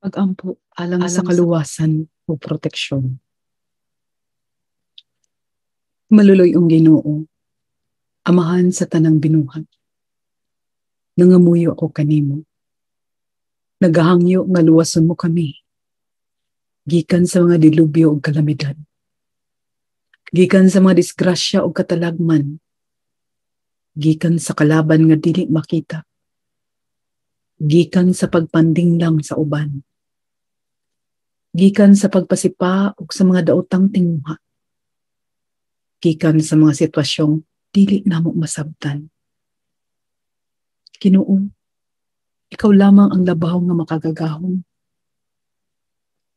Pag-ampo alang sa kaluwasan ug proteksyon. Maluluy-ong Ginoo, Amahan sa tanang binuhat. Nangamuyo ako kanimo. Nagahangyo nga luwason mo kami gikan sa mga dilubyo ug kalamidad. Gikan sa mga disgrasya ug katalagman. Gikan sa kalaban nga dili makita. Gikan sa pagpanding lang sa uban. Gikan sa pagpasipa ug sa mga daotang tinguha. Gikan sa mga sitwasyong dili namo masabtan. Ginoo, ikaw lamang ang labaw nga makagagahom.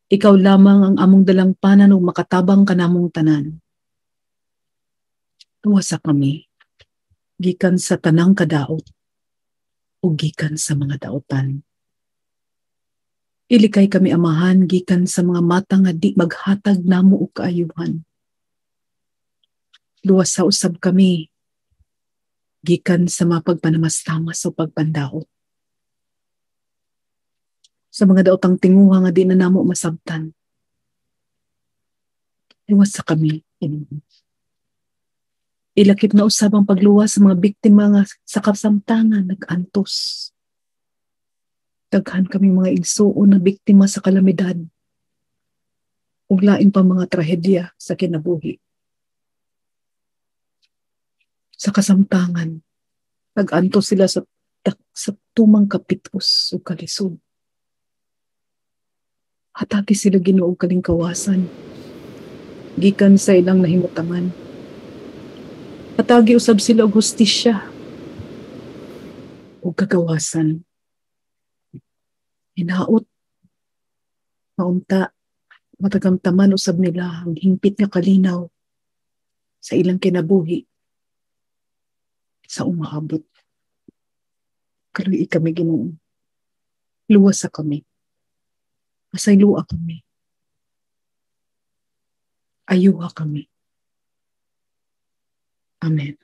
Ikaw lamang ang among dalangpanan ug makatabang kanamong tanan. Luwasa kami gikan sa tanang kadaot ug gikan sa mga daotan. Ilikay kami, Amahan, gikan sa mga mata nga di maghatag namo og kaayuhan. Luwasa usab kami gikan sa mga pagpanamastamas o pagpandaot. Sa mga daotang tinguha nga di na namo masabtan. Luwasa kami, Ginoo. Ilakip na usab ang pagluwas sa mga biktima nga sa kasamtangan nag-antos. Daghan kami mga igsuon na biktima sa kalamidad ug lain pa mga trahedya sa kinabuhi. Sa kasamtangan, nag-antos sila sa tumang kapitos ug kalisod. Hatagi sila, Ginoo, og kalingkawasan gikan sa ilang nahimutangan. Hatagi usab sila og hustisya ug kagawasan. Hinaot maunta matagamtaman usab nila ang hingpit nga kalinaw sa ilang kinabuhi sa umaabot. Kaluy kami, Ginoo. Luwasa kami. Pasayloa kami. Ayuha kami. Amen.